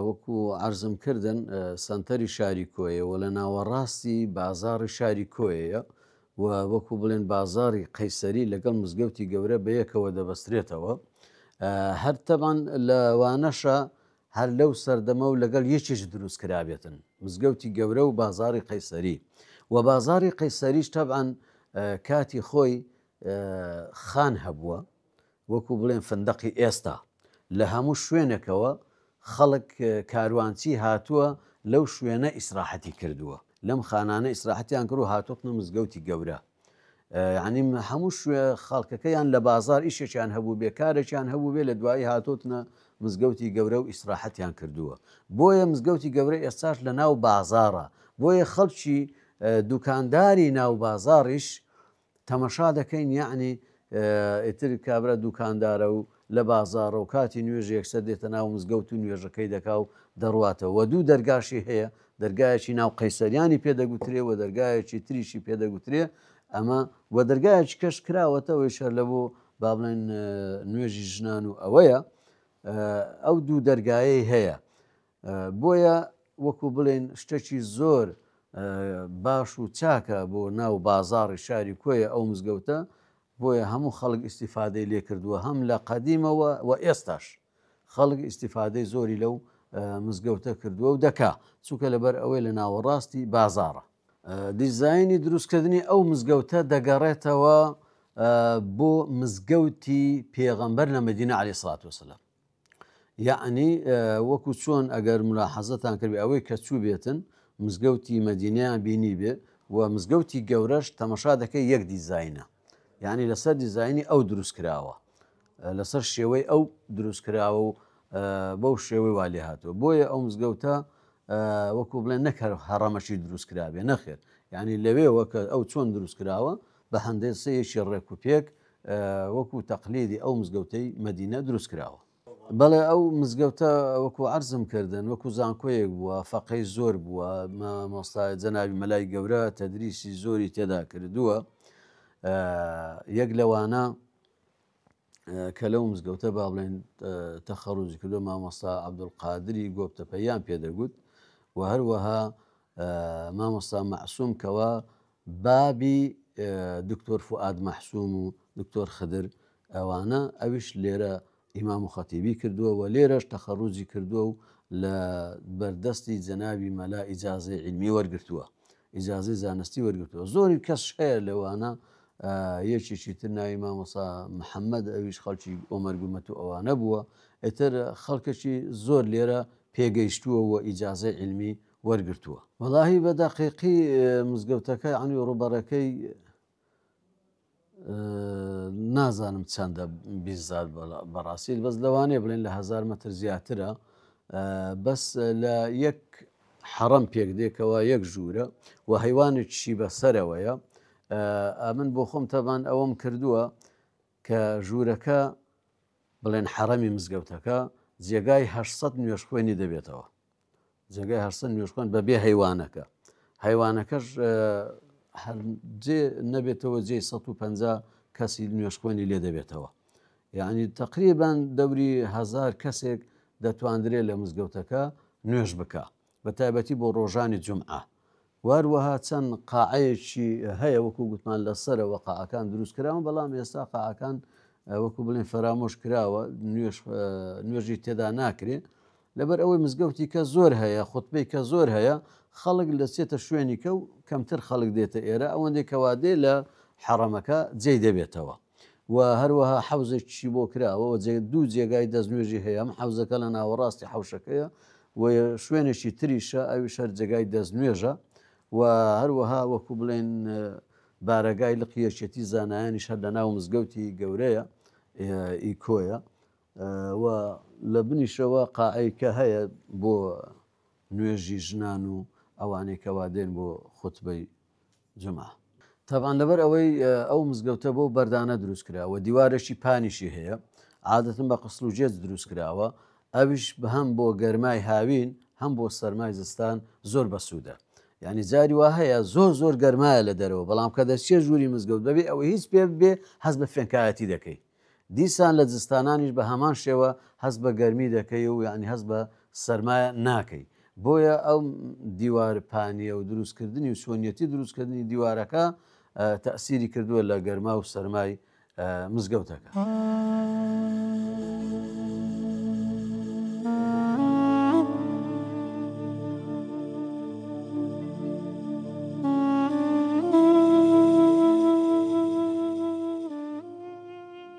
وەکو عەرزم کردن سەنتەری شاری کۆیە و لە ناوەڕاستی بازاڕی شاری کۆیەیە و وەکو بڵێن بازاڕی قەیسەری لەگەڵ مزگەوتی گەورە بەیەکەوە دەبەسترێتەوە. هەر تەبعەن لەوانەشە هەر لەو سەردەمە و لەگەڵ یەکیش دروست کرابێتن مزگەوتی گەورە و بازاڕی قەیسەری و بازاڕی قەیسەریش تەبعەن کاتی خۆی خان هەبووە وەکو بڵێن فندەقی ئێستا لە هەموو شوێنێکەوە خەڵک کاروانچی هاتووە لەو شوێنە ئیسراحەتی کردووە لەم خانانە ئیسراحەتیان کرد و هاتووتنە مزگەوتی گەورە یعنی هەموو شوێ خەڵکەکەیان لە بازار ئیشێکیان هەبوو بێ کارێکیان هەبوو بێ لە دوایی هاتوتنە مزگەوتی گەورە و ئیسراحەتیان کردووە بۆیە مزگەوتی گەورە ئێستاش لە ناو بازارە بۆیە خەڵکی دوکانداری ناو بازاڕیش تەمەشا دەکەین یەعنی ئیتر کابرا دوکاندارە و لە بازاڕە و کاتی نوێژ یەکسەر دێتە ناو مزگەوت و نوێژەکەی دەکا و دەڕواتەوە وە دوو دەرگاشی هەیە دەرگایەکی ناو قەیسەریانی پێ دەگوترێ و دەرگایەکی تریشی پێ دەگوترێ ئەمە وە دەرگایەکی کەش کراوەتەوەی شەر لە بۆ با بڵێن نوێژی ژنان و ئەوەیە ئەو دوو دەرگایەی هەیە بۆیە وەکو بڵێن شتەکی زۆر باش و چاکە بۆ ناو بازاڕی شاری کۆیە ئەو مزگەوتە، بۆیە هەموو خەڵک ئیستیفادەی لێ کردووە هەم لە قەدیمەوە و ئێستاش خەڵک ئیستیفادەی زۆری لەو مزگەوتە کردووە و دەکا چونکە لەبەر ئەوەی لە ناوەڕاستی بازاڕە. دیزاینی دروستکردنی ئەو مزگەوتە دەگەڕێتەوە بۆ مزگەوتی پێغەمبەر لە مەدینە عەلەیهی سڵات وسلام. یەعنی وەکو چۆن ئەگەر ملاحەزەتان کردبێ ئەوەی کە چووبێتن مزگەوتی مەدینەیان بینیبێ و مزگەوتی گەورەش تەمەشا دەکەی یەک دیزاینە یعنی لەسەر دیزاینی ئەو دروست کراوە لەسەر شێوەی ئەو دروست کراوە و بەو شێوەی وا لێ هاتووە بۆیە ئەو مزگەوتە وەکو بڵێن نەک هەر هەڕەمەکی دروست کرابێ نەخێر یعنی لەوێوە کە ئەو چۆن دروست کراوە بە هەندێسەیەکی ڕێک و پێک وەکو تەقلیدی ئەو مزگەوتەی مەدینە دروست کراوە. بەڵێ ئەو مزگەوتە وەکو عەرزم کردن وەکو زانکۆیەک بووە، فەقێی زۆر بووە، مامۆستا جەنابی مەلای گەورە تەدریسی زۆری تێدا کردووە. یەک لەوانە کە لەو مزگەوتە با بڵێن تەخەڕوجی کردووە مامۆستا عەبدولقادری گۆپتەپەیان پێدەگوت و هەروەها مامۆستا مەعسوم کەوا بابی دکتۆر فوئاد مەحسوم و دکتۆر خدر ئەوانە ئەویش لێرە ئیمام و خەتیبی کردووە و لێرەش تەخەڕوجی کردووە و لە بەردەستی جەنابی مەلا ئیجازەی عیلمی وەرگرتووە ئیجازەی زانستی وەرگرتووە زۆری کەس هەیە لەوانە یەکێکی تر ناوی مامۆسا محەممەد ئەویش خەڵکی ئۆمەرگومەت و ئەوانە بووە ئیتر خەڵکەکی زۆر لێرە پێگەیشتووە و ئیجازەی عیلمی وەرگرتووە. وەڵاهی بە دەقیقی مزگەوتەکە یەعنی ڕووبەڕەکەی نازانم چەندە بیزات بەڕاستی بەس لەوانەیە بڵێن لە هزار مەتر زیاترە بەس لە یەک حەڕەم پێک دێکەوە یەک ژوورە و هەیوانێکیشی بەسەرەوەیە ئەمن بۆ خۆم تەبان ئەوەم کردووە کە ژوورەکە بڵێن حەڕەمی مزگەوتەکە جێگای 800 نوێژخوێنی دەبێتەوە جێگای هەرسە نوێژخوێن بەبێ هەیوانەکە هەیوانەکەش هەر جێ نەبێتەوە جێ 150 کەسی نوێژخوێنی لێ دەبێتەوە یعنی تقریبان دەوری هزار کەسێک دەتواندرێت لە مزگەوتەکە نوێژ بکە بە تایبەتی بۆ ڕۆژانی جمعە واروەها چەند قاعەیەکی هەیە وەکو گوتمان لە سەرەوە قاعەکان دروست کراون بەڵام ئێستا قاعەکان وەکو بڵێن فەرامۆش کراوە نوێژی تێدا ناکرێ لەبەر ئەوەی مزگەوتی کە زۆر هەیە خوتبەی کە زۆر هەیە خەڵک دەچێتە شوێنی کە و کەمتر خەڵک دێتە ئێرە ئەوەندەی کەوا دێ لە حەڕەمەکە جێی دەبێتەوە و هەروەها حەوزێکیشی بۆ کراوە و دوو جێگای دەستنوێژی هەیە ئەم حەوزەکە لە ناوەڕاستی حەوشەکەیە و شوێنێکی تریشە ئەویش هەر جێگای دەستنوێژە و هەروەها وەکو بڵێن بارەگای لقی یەکێتی زانایانیش هەر لە ناو مزگەوتی گەورەیە ئیکۆیە و لە بنیشەوە قاعەی کە هەیە بۆ نوێژی ژنان و ئەوانەی کەوا دێن بۆ خوتبەی جومعە. تەبعەن لەبەر ئەوەی ئەو مزگەوتە بەو بەردانە دروست کراوە دیوارێکی پانیشی هەیە عادەتەن بە قسڵ و جێج دروست کراوە ئەویش هەم بۆ گەرمای هاوین هەم بۆ سەرمای زستان زۆر بەسوودە یعنی جاری وا هەیە زۆر زۆر گەرمایە لە دەرەوە بەڵام کە دەچیە ژووری مزگەوت بەبێ ئەوەی هیچ پێ ببێ هەست بە فێنکایەتی دەکەی دیسان لە زستانانیش بە هەمان شێوە هەست بە گەرمی دەکەی و یعنی هەست بە سەرمایە ناکەی. بۆیە ئەو دیوار پانیە و دروستکردنی و چۆنیەتی دروستکردنی دیوارەکە تەئسیری کردووە لە گەرما و سەرمای مزگەوتەکە.